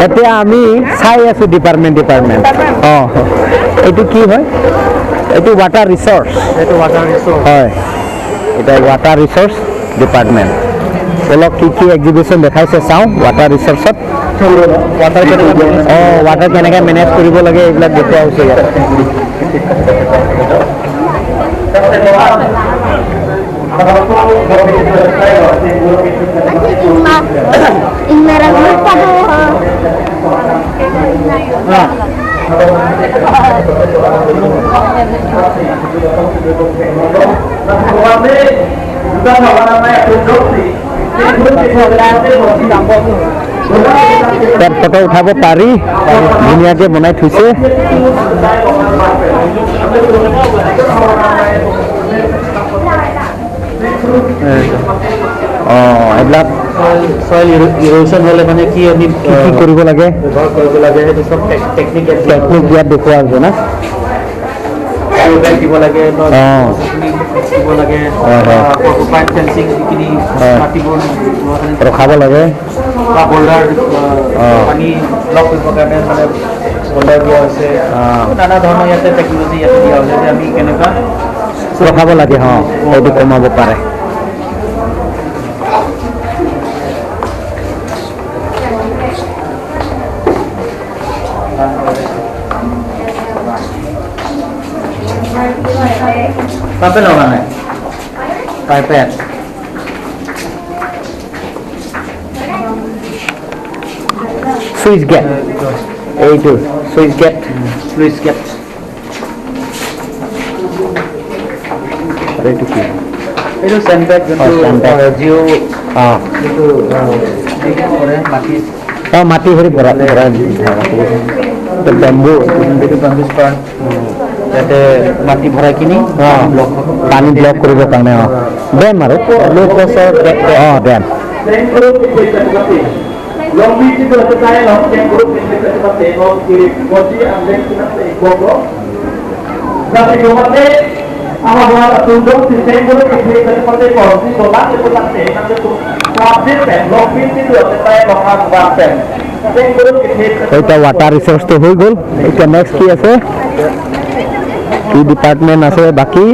এতিয়া আমি চাই আছো ডিপাৰ্টমেণ্ট ডিপাৰ্টমেণ্ট। অঁ, এইটো কি হয়? এইটো ৱাটাৰ ৰিচৰ্চ। এইটো ৱাটাৰ ৰিচোৰ্চ। হয়, এটা ৱাটাৰ ৰিচৰ্চ ডিপাৰ্টমেণ্ট। অলপ কি কি এক্সিবিশ্যন দেখাইছে চাওঁ ৱাটাৰ ৰিচৰ্চত। ৱাটাৰ কেনেকৈ অঁ, ৱাটাৰ কেনেকৈ মেনেজ কৰিব লাগে, এইবিলাক দেখুওৱা হৈছে ইয়াত। ইয়াত ফটো উঠাব পাৰি, ধুনীয়াকৈ বনাই থৈছে। অঁ, এইবিলাক চইল ইৰ'শ্যন হ'লে মানে কি আমি কি কি কৰিব লাগে, ব্যৱহাৰ কৰিব লাগে, সেইটো চব টেকনিক টেকনিক ইয়াত দেখুওৱা হৈছে না। দিব লাগে বা দিব লাগে, পাইপ ফেঞ্চিং যিখিনি মাটিবোৰ ৰখাব লাগে বা বল্ডাৰ, পানী ব্লক কৰিবৰ কাৰণে মানে বল্ডাৰ দিয়া হৈছে। নানা ধৰণৰ ইয়াতে টেকন'লজি ইয়াতে দিয়া হৈছে যে আমি কেনেকুৱা ৰখাব লাগে। অঁ, সেইটো কমাব পাৰে। পাইপে লগা নাই, পাইপে চুইচ গেট, এইটো চুইচ গেট। Sluice gate. আৰু এইটো কি? এইটো চেণ্ডবেগ, যোনটো জিঅ' এইটো কৰে মাটি। অঁ, মাটি হেৰি ভৰা ভৰা বেম্বু। এইটো বাম্বু স্পাৰ, ইয়াতে মাটি ভৰাই কিনি ব্লক, পানী ব্লক কৰিবৰ কাৰণে। অঁ, ডেম আৰু ল' কষ্টৰ। অঁ, ডেম। এতিয়া ৱাটাৰ ৰিচৰ্চটো হৈ গ'ল। এতিয়া নেক্সট কি আছে, কি ডিপাৰ্টমেণ্ট আছে বাকী?